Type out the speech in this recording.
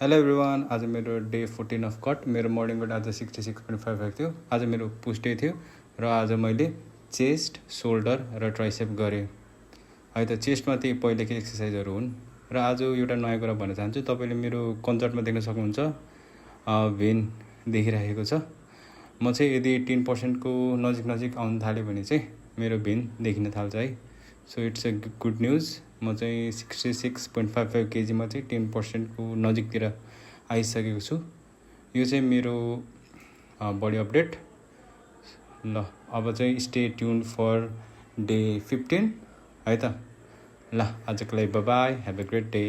Hello everyone, आज मेरो day 14 of cut. मेरो मर्निङ वेट आज 66.5 भएको थियो। आज मेरो पुस्ट डे थियो र आज मैले चेस्ट, सोल्डर र ट्राइसेप गरेँ है त। चेस्टमा त्यही पहिलेकै एक्सर्साइजहरू हुन् र आज एउटा नयाँ कुरा भन्न चाहन्छु। तपाईँले मेरो कन्सर्टमा देख्न सक्नुहुन्छ भेन देखिरहेको छ। म चाहिँ यदि 18% को नजिक आउन थाल्यो भने चाहिँ मेरो भेन देखिन थाल्छ है। So it's a good news. म चाहिँ 66.55 केजीमा चाहिँ 10% को नजिकतिर आइसकेको छु। यो चाहिँ मेरो बडी अपडेट। ल अब चाहिँ स्टे ट्युन फर डे 15 है त। ल आजको लागि by by, have a great day.